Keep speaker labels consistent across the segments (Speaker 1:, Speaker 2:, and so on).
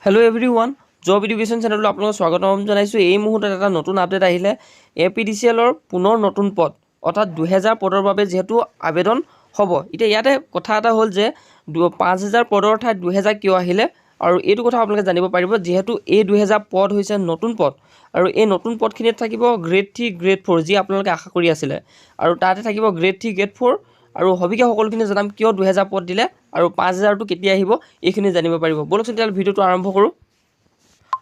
Speaker 1: Hello' everyone, job education চেনেললৈ আপোনালোকক স্বাগতম জনাইছোঁ। এই মুহূৰ্তত এটা নতুন আপডেট আহিলে। এপিডিচিএলৰ পুনৰ নতুন পদ, অৰ্থাৎ 2000 পদৰ বাবে যিহেতু আবেদন হ'ব। এতিয়া ইয়াতে কথা এটা হ'ল যে 5000 পদৰ ঠাইত 2000 কিয় আহিলে আৰু এইটো কথা আপোনালোকে জানিব পাৰিব। যিহেতু এই 2000 পদ হৈছে নতুন পদ আৰু এই নতুন পদখিনিত থাকিব গ্ৰেড 3, গ্ৰেড 4, যি আপোনালোকে আশা কৰি আছিলে, আৰু তাতে থাকিব গ্ৰেড 3, গ্ৰেড 4 আৰু সবিশেষ সকলোখিনি জনাম, কিয় 2000 পদ দিলে আৰু 5000টো কেতিয়া আহিব, এইখিনি জানিব পাৰিব। ব'লকচোন তেতিয়াহ'লে ভিডিঅ'টো আৰম্ভ কৰোঁ।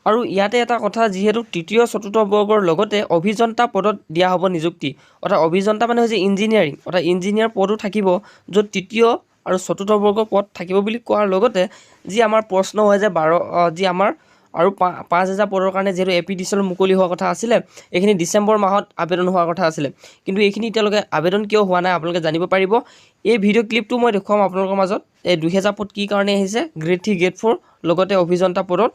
Speaker 1: আৰু ইয়াতে এটা কথা, যিহেতু তৃতীয় চতুৰ্থ বৰ্গৰ লগতে অভিযন্তা পদত দিয়া হ'ব নিযুক্তি, অৰ্থাৎ অভিযন্তা মানে হৈছে ইঞ্জিনিয়াৰিং, অৰ্থাৎ ইঞ্জিনিয়াৰ পদো থাকিব, য'ত তৃতীয় আৰু চতুৰ্থ বৰ্গৰ পদ থাকিব বুলি কোৱাৰ লগতে যি আমাৰ প্ৰশ্ন হয় যে 12 যি আমাৰ আৰু 5000 পদৰ কাৰণে যিহেতু এপিডিচিএল মুকলি হোৱাৰ কথা আছিলে, এইখিনি ডিচেম্বৰ মাহত আবেদন হোৱাৰ কথা আছিলে, কিন্তু এইখিনি এতিয়ালৈকে আবেদন কিয় হোৱা নাই আপোনালোকে জানিব পাৰিব। এই ভিডিঅ' ক্লিপটো মই দেখুৱাম আপোনালোকৰ মাজত, এই 2000 পদ কি কাৰণে আহিছে গ্ৰেড 3, গ্ৰেড 4 লগতে অভিযন্তা পদত।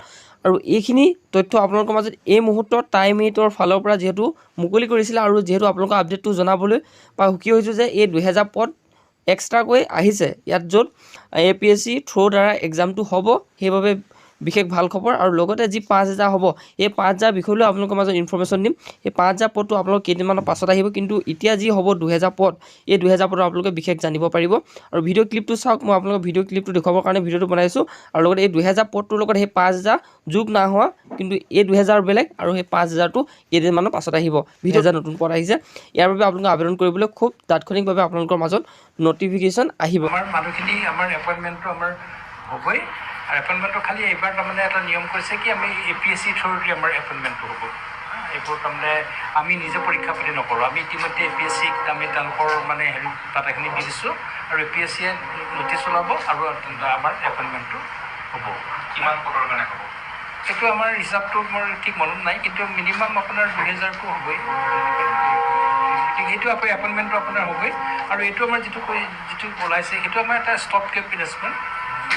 Speaker 1: আৰু এইখিনি তথ্য আপোনালোকৰ মাজত এই মুহূৰ্তত টাইম 8ৰ ফালৰ পৰা যিহেতু মুকলি কৰিছিলে আৰু যিহেতু আপোনালোকৰ আপডেটটো জনাবলৈ বা সুখী হৈছোঁ যে এই 2000 পদ এক্সট্ৰাকৈ আহিছে ইয়াত, য'ত এপিএছচি থ্ৰ' দ্বাৰা এক্সামটো হ'ব, সেইবাবে বিশেষ ভাল খবৰ। আৰু লগতে যি 5000 হ'ব, এই 5000 বিষয়লৈও আপোনালোকৰ মাজত ইনফৰ্মেশ্যন দিম। এই 5000 পদটো আপোনালোক কেইদিনমানৰ পাছত আহিব, কিন্তু এতিয়া যি হ'ব 2000 পদ, এই 2000 পদৰ আপোনালোকে বিশেষ জানিব পাৰিব। আৰু ভিডিঅ' ক্লিপটো চাওক, মই আপোনালোকৰ ভিডিঅ' ক্লিপটো দেখুৱাবৰ কাৰণে ভিডিঅ'টো বনাইছোঁ। আৰু লগতে এই 2000 পদটোৰ লগত সেই 5000 যোগ নাই হোৱা, কিন্তু এই 2000 বেলেগ আৰু সেই 5000টো কেইদিনমানৰ পাছত আহিব। ভিডিঅ' নতুন পদ আহিছে, ইয়াৰ বাবে আপোনালোকে আবেদন কৰিবলৈ খুব তাৎক্ষণিকভাৱে আপোনালোকৰ মাজত নটিফিকেশ্যন আহিব।
Speaker 2: আমাৰ মানুহখিনি আমাৰ এপইণ্টমেণ্টটো আমাৰ হ'বই। আৰু এপইণ্টমেণ্টটো খালি এইবাৰ তাৰমানে এটা নিয়ম কৰিছে কি আমি এপিএছচি থ্ৰুদি আমাৰ এপইণ্টমেণ্টটো হ'ব। এইবোৰ তাৰমানে আমি নিজে পৰীক্ষা পাতি নকৰোঁ। আমি ইতিমধ্যে এপিএছচিক আমি তেওঁলোকৰ মানে হেৰি ডাটাখিনি দি দিছোঁ আৰু এপিএছচিয়ে নটিচ ওলাব আৰু আমাৰ এপইণ্টমেণ্টটো হ'ব।
Speaker 3: কিমান পদৰ কাৰণে হ'ব?
Speaker 2: সেইটো আমাৰ হিচাপটো মোৰ ঠিক মনত নাই, কিন্তু মিনিমাম আপোনাৰ 2000টো হ'বই। সেইটো আপোনাৰ এপইণ্টমেণ্টটো আপোনাৰ হ'বই। আৰু এইটো আমাৰ যিটো ওলাইছে সেইটো আমাৰ এটা ষ্টপ গেপ এৰেঞ্জমেণ্ট,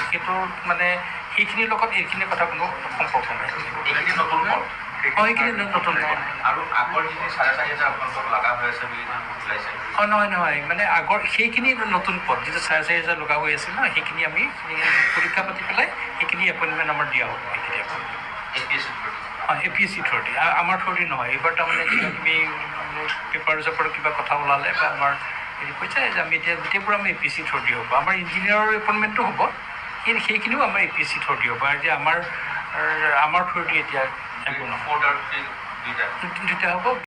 Speaker 2: সেইটো মানে সেইখিনিৰ লগত এইখিনি কথা কোনো সম্পৰ্ক নাই।
Speaker 3: এইখিনি নতুন পদ?
Speaker 2: অঁ, এইখিনি নতুন পদ।
Speaker 3: আৰু আগৰ যিখিনি 4500 আপোনালোকক লগা হৈ আছে বুলি ওলাইছে?
Speaker 2: অঁ, নহয় নহয়, মানে আগৰ সেইখিনি নতুন পদ যিটো 4500 লগা হৈ আছিল ন, সেইখিনি আমি পৰীক্ষা পাতি পেলাই সেইখিনি এপইণ্টমেণ্ট আমাৰ দিয়া হ'ব। সেইখিনি অঁ, এপিএছচি থ্ৰুদি, আমাৰ থ্ৰুদি নহয়। এইবাৰ তাৰমানে কিবা কিবি পেপাৰ চেপাৰ কিবা কথা ওলালে বা আমাৰ হেৰি কৈছে যে আমি এতিয়া গোটেইবোৰ আমি এপিএছচি থ্ৰুদি হ'ব। আমাৰ ইঞ্জিনিয়াৰৰ এপইণ্টমেণ্টো হ'ব, সেইখিনিও আমাৰ এপিএছচি থ্ৰুদি হ'ব। আৰু এতিয়া আমাৰ থ্ৰুদি এতিয়া একো নহয়, দুইটা হ'ব।